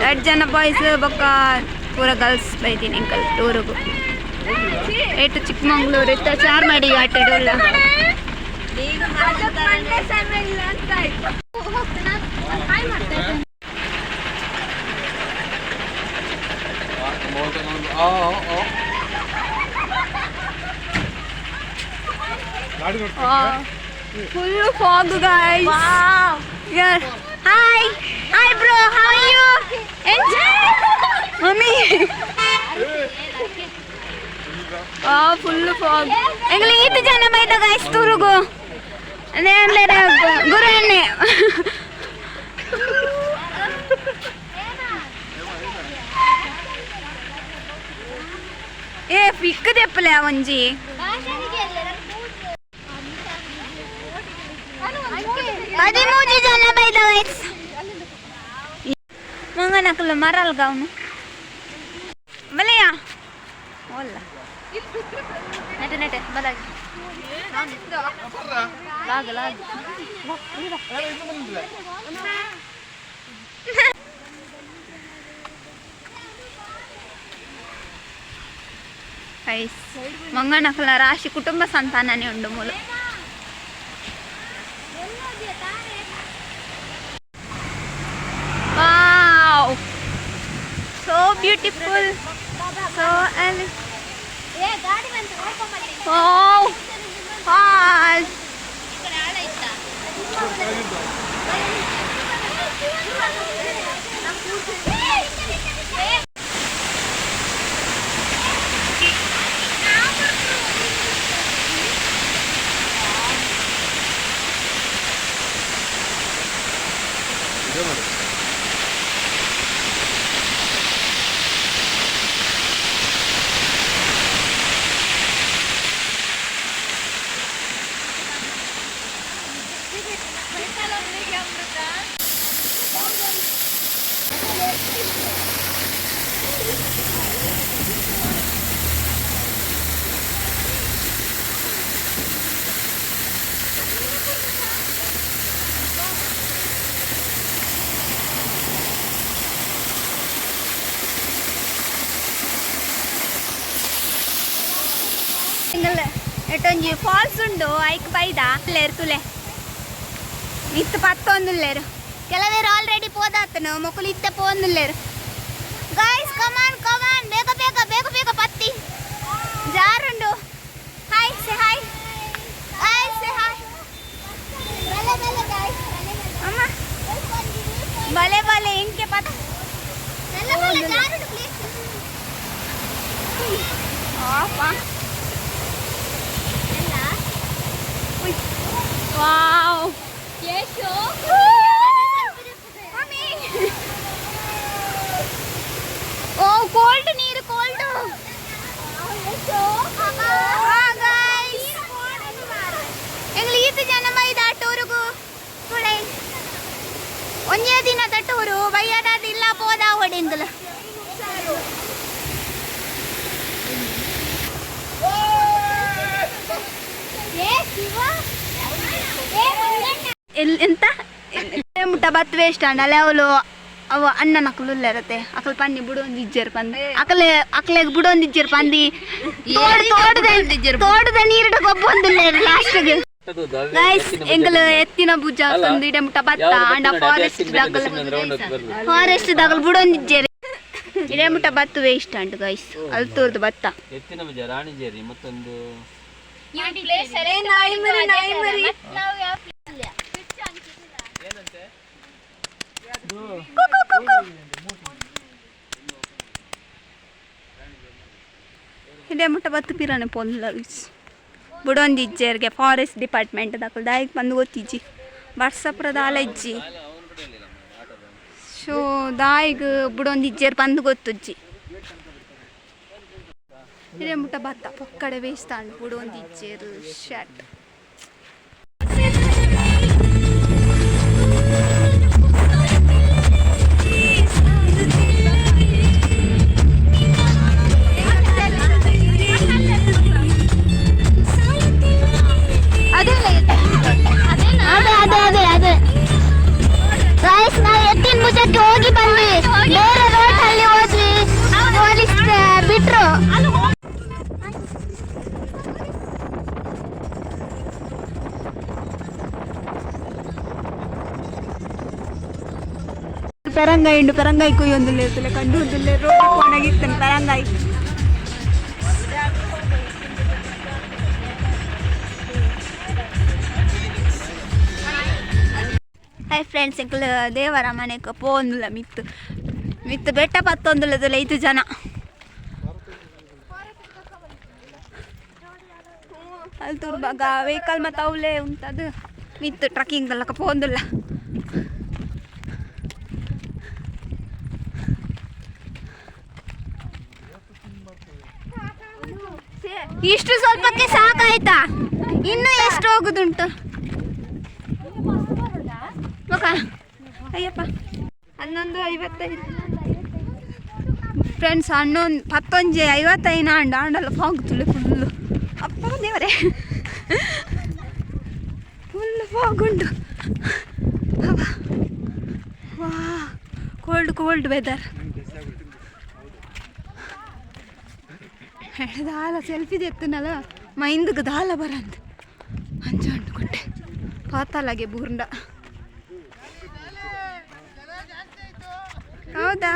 ರಡ್ಡ್ ಜನ ಬಾಯ್ಸ್ ಬೊಕ್ಕ ಪೂರ ಗರ್ಲ್ಸ್ ಬೈದಿನಿ ಎಂಕಲ್ ಟೂರುಗು. ಏಟು ಚಿಕ್ಕಮಂಗ್ಳೂರು ಇತ್ತ ಚಾರ್ಮಾಡಿ ಘಾಟೆಡ್ ಉಲ್ಲ. Full fog, guys. Wow. Yeah. Hi. Hi, bro. How are you? Enjoy. Mummy. Ah, full fog. ಎಂಗ್ಲಿ ಈತ ಜನ ಬೈದ ಗೈಸ್ ಟೂರುಗು. ಅದೇ ಅಂದ್ರೆ ಗುರು ಎಣ್ಣೆ. ಏ ಪಿಕ್ ದೆಪ್ಪಲೆ ಒಂಜಿ. 13 ಜನ ಬೈದ ಗೈಸ್. ಮಂಗನಕುಲು ಮರಲ್ ಗಾವ್ನು. ಬಲೆಯಾ ಒಲ್ಲ ನೆಟೆ ನೆಟೆ ಬಲಾಗಿ ಲಾಗ ಲಾಗ. ಗೈಸ್, ಮಂಗನಕುಲ ರಾಶಿ ಕುಟುಂಬ ಸಂತಾನನೇ ಉಂಡು ಮೂಲು. Wow, so beautiful, so ಗಾಡಿ ಬಂತು ನೋಡ್ಕೊಂಬನ್ನಿ. Wow. Hi. ಈ ಕಡೆ ಆಳ ಇತ್ತ. ಎಟೊಂಜಿ ಫಾಲ್ಸ್ ಉಂಡು, ಐಕ್ ಬೈದ ಲೇರು ತುಲೆ ಇತ್ತು ಪತ್ತೊಂದುಲ್ಲೇರು. ಕೆಲವೇರು ಆಲ್ರೆಡಿ ಪೋದಾತನು, ಮೊಕುಲು ಇತ್ತೆ ಪೋಂದುಲ್ಲೇರು. ಗೈಸ್, ಕಮಾನ್ ಕಮಾನ್, ಬೇಗ ಬೇಗ ಬೇಗ ಬೇಗ ಪತ್ತಿ, ಜಾರುಂಡು. Hi, say hi. Hi, say hi. ಬಲೆ ಬಲೆ guys. ಅಮ್ಮ, ಬಲೆ ಬಲೆ ಎಂಕೆ ಪತ್ತ. ಬಲೆ ಬಲೆ ಜಾರುಡು ಪ್ಲೀಸ್. ಆಪ. ವಾವ್. ಯೇಶು. ಮಮ್ಮಿ. ಓ, ಕೋಲ್ಡ್ ನೀರು, ಕೋಲ್ಡ್. ಗೈಸ್, ಎಂಗ್ಲು ಈತ ಜನ ಬೈದ ಟೂರುಗು ತುಳೆ. ಒಂಜೇ ದಿನದ ಟೂರು, ಬಯ್ಯದಾದ ಇಲ್ಲ ಪೋದ ಹೊಡೆಂಗಲ. ಏ ಶಿವ ಏ ಮಂಗಣ್ಣ. ಎಲ್ಲಿ ಎಂತ ಮುಟ್ಟ ಬತ್ ವೇಸ್ಟ್ ಅಂಡ ಅಲ್ಲೇ. ಅವಳು ಅವ ಅಣ್ಣನ ಅಕಲು ಇರತ್ತೆ. ಅಕಲ್ ಪನ್ನಿ ಬುಡು ಒಂದು ಇಜ್ಜೆರ್ ಪಂದ್ ಅಕಲೆ ಅಕ್ಲೆಗ್ ಬುಡು ಒಂದು ಇಜ್ಜೆರ್ ಪಂದಿ. ತೋಟದ ತೋಟದ ನೀರುಡ ಗೊಬ್ಬೊಂದಿಲ್ಲ ಲಾಸ್ಟ್ಗೆ. ಗೈಸ್, ಎಂಕಲ್ ಎತ್ತಿನ ಭುಜ ಒಂದು ಇಡೆ ಮುಟ್ಟ ಬತ್ತ ಅಂಡ ಫಾರೆಸ್ಟ್ ದಾಕಲ್ ಫಾರೆಸ್ಟ್ ದಾಕಲ್ ಬುಡೊಂದಿಜ್ಜೆರ್. ಇಡೆ ಮುಟ್ಟ ಬತ್ತು ವೇಸ್ಟ್ ಅಂಡ್ ಗೈಸ್, ಅಲ್ಲಿ ತೋರ್ದು ಭತ್ತ. ಎತ್ತಿನ ಭುಜ, ರಾಣಿಜೇರಿ, ಮತ್ತೊಂದು ನಾಯಿ ಮರಿ, ನಾಯಿ ಮರಿ. ನಾವು ಯಾವ ಪ್ಲೇಸ್ ಏನಂತೆ? ಕು, ಕು, ಕು, ಕು. ಇದೇ ಮುಟ್ಟ ಬತ್ತು ಪಿರಾನೆ ಪೊಲ್ಲ ಬುಡೊಂದಿಜ್ಜೆರ್ಗೆ. ಫಾರೆಸ್ಟ್ ಡಿಪಾರ್ಟ್ಮೆಂಟ್ ದಾಕಲ್ ದಾಯಿಗ್ ಬಂದು ಗೊತ್ತಿಜ್ಜಿ, ವರ್ಷಪುರ ದಾಲ ಇಜ್ಜಿ. ಸೊ ದಾಯಿಗ್ ಬುಡೊಂದಿಜ್ಜೆರ್ ಬಂದು ಗೊತ್ತುಜ್ಜಿ. ಇದೇ ಮುಟ್ಟ ಭತ್ತ ಪಕ್ಕಡೆ ವೇಸ್ಟ್ ಬುಡೊಂದಿಜ್ಜೆರ್ ಶರ್ಟ್. ಅದೇ. ಅದೇ ಅದೇ ಅದೇ ಅದೇ ಗೈಸ್, ನಾವು ಎತ್ತಿನ ಗಂಬುಜಕ್ಕೆ ಹೋಗಿ ಬಂದ್ವಿ. ಬೇರೆ ರೋಡ್ ಅಲ್ಲಿ ಹೋದ್ವಿ, ಪೊಲೀಸ್ ಬಿಟ್ರು. ಪೆರಂಗಾಯಿ ಉಂಡು, ಪೆರಂಗಾಯಿ ಕೊಯ್ಯೊಂದುಲ್ಲೆ ಇರ್ತಲೆ ಕಂಡು ಉಂದುಲ್ಲೆ. ರೋಡ್ ಒಣಗಿತ್ತನೆ ಪೆರಂಗಾಯಿ. ಹಾಯ್ ಫ್ರೆಂಡ್ಸ್, ಎಂಕುಲು ದೇವರ ಮನೆಗೆ ಪೋಂದುಲ್ಲ. ಮಿತ್ತು ಮಿತ್ತು ಬೆಟ್ಟ ಪತ್ತೊಂದುಲ್ಲದಲ್ಲ ಐದು ಜನ. ಅಲ್ಲಿ ತುರ್ಬಾಗ ವೆಹಿಕಲ್ ಮತ್ತು ಅವಲೇ ಉಂಟದು. ಮಿತ್ತು ಟ್ರಕ್ಕಿಂಗ್ ಅಲ್ಲಕ ಪೋಂದುಲ್ಲ. ಇಷ್ಟು ಸ್ವಲ್ಪಕ್ಕೆ ಸಾಕಾಯ್ತಾ? ಇನ್ನು ಎಷ್ಟು ಹೋಗುದುಂಟು? ಮಕ ಅಯ್ಯಪ್ಪ, 11:55 ಫ್ರೆಂಡ್ಸ್. 11 11:55 ಆಂಡ ಆಂಡಲ್ಲ ಫಾಗ್ ತುಲೆ ಫುಲ್ಲು. ಅಪ್ಪ ದೇವರೇ, ಫುಲ್ ಫಾಗ್ ಉಂಟು. ವಾ, ಕೋಲ್ಡ್ ಕೋಲ್ಡ್ ವೆದರ್. ದಾಲ ಸೆಲ್ಫಿ ಎತ್ತನಲ್ಲ, ಮೈಂದಕ್ಕೆ ದಾಲ ಬರಂತ ಅಂಚ ಉಂಟು. ಕೊಟ್ಟೆ ಪಾತಾಲಾಗೆ ಬೂರ್ಂಡ. ಹೌದಾ?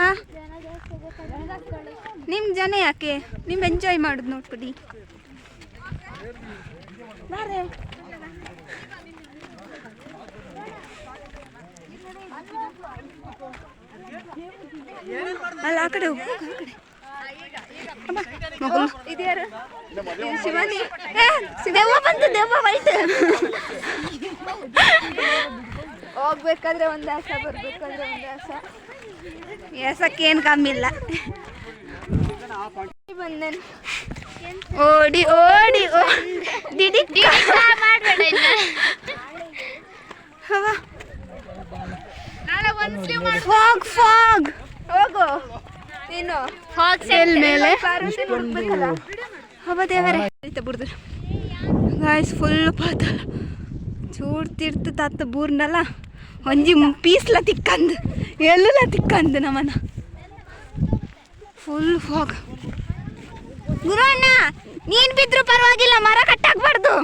ನಿಮ್ಮ ಜನ ಯಾಕೆ ನಿಮ್ಮ ಎಂಜಾಯ್ ಮಾಡೋದು ನೋಡ್ಕೊಡಿ. ಬಾರೆ. ಅಲ್ಲ, ಆ ಕಡೆ ಹೋಗು, ಆ ಕಡೆ. ಅಮ್ಮ, ಮಗು ಇದ್ಯಾರು? ಶಿವಾನಿ. ಏ, ದೆವ್ವ ಬಂತು, ದೆವ್ವ ವೈಟ್. ಹೋಗ್ಬೇಕಾದ್ರೆ ಒಂದು ಆಸ, ಬರ್ಬೇಕಾದ್ರೆ ಒಂದು ಆಸ. ಏಸಕ್ಕೇನು ಕಮ್ಮಿ ಇಲ್ಲ. ಬಂದೇನು? ಓಡಿ ಓಡಿ ದಿಡಿ. ಮಾಡಬೇಡ. Fog fog. ಹೋಗು ನೀನು. ಎಲ್ ಮೇಲೆ? ಪಾರ್ವತಿ ಹುಡುಕ್ಬೇಕಲ್ಲ. ಹಬ್ಬ ದೇವರೇ, ಬುಡ್ದು ಗಾಯ್ಸ್. ಫುಲ್ ಪಾತಾಳ ಚೂರ್ ತಿರ್ತು ತತ್ತ ಬೂರ್ನಲ್ಲ. ಒಂಜಿ ಪೀಸ್ಲ ತಿಕ್ಕಂದು, ಎಲ್ಲುಲ ತಿಕ್ಕಂದು ನಮನ. Full fog. ಗುರುವಣ್ಣ, ನೀನ್ ಬಿದ್ರು ಪರವಾಗಿಲ್ಲ, ಮರ ಕಟ್ಟಾಕ್ಬಾರ್ದು.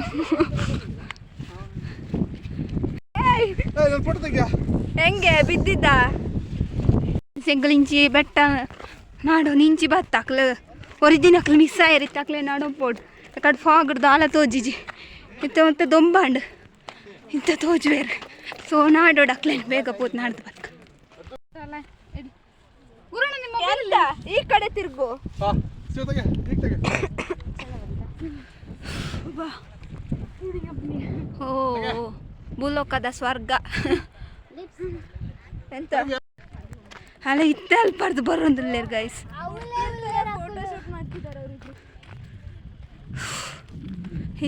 ಹೆಂಗೆ ಬಿದ್ದಿದ್ದ? ಸೆಂಗಲಿಂಚಿ ಬೆಟ್ಟ ನಾಡು ನಿಂಚಿ ಬತ್ತ ಅಕ್ಲ ಒರಿಜಿನ ಅಕ್ಲು ಮಿಸ್ ಆಯಿರಿತ್ತು. ಅಕ್ಲೆ ನಾಡು ಪೋಡು ಕಡೆ ಫಾಗ್ ದಾಲ ತೋಜಿಜಿ ಇತ್ತ ಮತ್ತೆ ದೊಂಬಾಂಡ್ ಇಂಥ ತೋಜುವೇರು. ಸೊ ನಾಡೋಡು ಅಕ್ಲೇನು ಬೇಗ ಪೋತ್ ನಾಡ್ದು ಬಕ್ಕ. ಎಂತ? ಈ ಕಡೆ ತಿರುಗು. ಓ, ಭೂಲೋಕದ ಸ್ವರ್ಗ. ಎಂತ? ಅಲ್ಲ, ಇತ್ತೆ ಅಲ್ಪಾರ್ದು ಬರೋದಿಲ್ಲ ಗೈಸ್.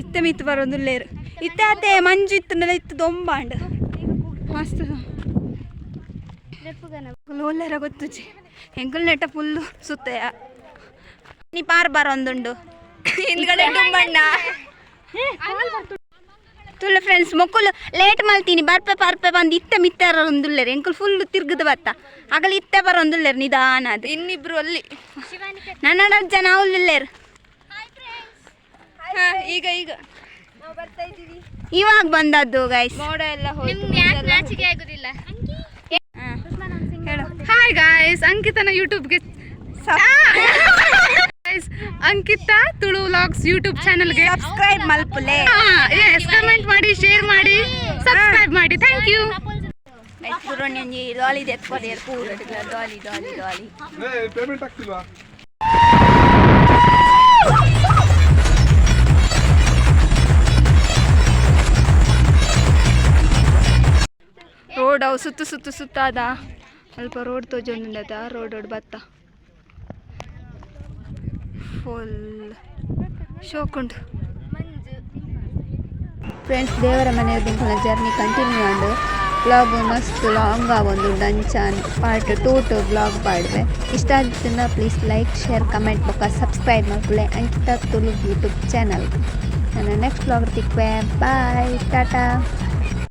ಇತ್ತೆ ಮಿತ್ತು ಬರೋದಿಲ್ಲೇರು. ಇತ್ತೆ ಅದೇ ಮಂಜು ಇತ್ತು, ಇತ್ತು ದೊಂಬಾಂಡ್ ಮಸ್ತ್. ಒಲ್ಲೆರ ಗೊತ್ತುಜಿ. ಎಂಕುಲ್ ನೆಟ್ಟ ಫುಲ್ಲು ಸುತ್ತಯ ನೀ ಪಾರ್ ಬರೋಂದುಂಡು. ಹಿಂದ್ಗಡೆ ಡುಮ್ಮಣ್ಣ. ತುಲ್ಲ ಫ್ರೆಂಡ್ಸ್, ಮೊಕ್ಕುಲು ಲೇಟ್ ಮಲ್ತೀನಿ. ಬರ್ಪೆ ಪರ್ಪೆ ಬಂದು ಇತ್ತೆ ಮಿತ್ತೆ ಒಂದುಲ್ಲೇರು. ಎಂಕುಲು ಫುಲ್ ತಿರ್ಗದ ಬತ್ತ ಆಗಲಿ ಇತ್ತೆ ಬರೋಂದುಲ್ಲೇರು ನಿಧಾನ ಅದು. ಇನ್ನಿಬ್ರು ಅಲ್ಲಿ. ನನ್ನ ಜನ ಅವಲ್ಲಿಲ್ಲೇರು. ಹಾ, ಈಗ ಈಗ ಇವಾಗ ಬಂದದ್ದು ಗೈಸ್. ಮೋಡ ಎಲ್ಲ ಹೋಯ್ತು. ನಾಚಿಕೆ ಆಗುದಿಲ್ಲ. ಹೇಳು. ಹಾಯ್ ಗಾಯ್ಸ್, ಅಂಕಿತನ ಯೂಟ್ಯೂಬ್ಗೆ, guys, Ankita Tulu vlogs YouTube ಚಾನೆಲ್ಗೆ ಸಬ್ಸ್ಕ್ರೈಬ್ ಮಲ್ಪುಲೆ. ಎಸ್, ಕಮೆಂಟ್ ಮಾಡಿ, ಶೇರ್ ಮಾಡಿ, ಸಬ್ಸ್ಕ್ರೈಬ್ ಮಾಡಿ. Thank you. ಪೂರೊಂಜಿ ಡಾಲಿ ಎತ್ಕೊಡಿ ಪೂರ ಡಾಲಿ ಡಾಲಿ ಡಾಲಿ. ಪೇಮೆಂಟ್ ಆಗ್ತಿಲ್ವಾ? ರೋಡ್ ಅವು ಸುತ್ತು ಸುತ್ತು ಸುತ್ತಾದ ಅಲ್ಪ ರೋಡ್ ತೋಜೊಂದುಂಡದ. ರೋಡ್ ರೋಡ್ ಬತ್ತ ಫುಲ್ ಶೋಕುಂಡು. ಫ್ರೆಂಡ್ಸ್, ದೇವರ ಮನೆಯ ದಿಂಕುಲ ಜರ್ನಿ ಕಂಟಿನ್ಯೂ ಆಂಡ್. ವ್ಲಾಗ್ ಮಸ್ತ್ ಲಾಂಗ್ ಆವೊಂದು ಡಂಚಾನ್ ಪಾರ್ಟ್ ಟೂ ಟು ವ್ಲಾಗ್ ಪಾಡ್ವೆ. ಇಷ್ಟ ಆದಿತ್ತುಂಡ ಪ್ಲೀಸ್ ಲೈಕ್, ಶೇರ್, ಕಮೆಂಟ್ ಬೊಕ್ಕ ಸಬ್ಸ್ಕ್ರೈಬ್ ಮಲ್ಪುಲೆ ಅಂಕಿತಾ ತುಳು ಯೂಟ್ಯೂಬ್ ಚಾನಲ್. ನನ್ನ ನೆಕ್ಸ್ಟ್ ವ್ಲಾಗ್ ತಿಕ್ವೆ. ಬಾಯ್, ಟಾಟಾ.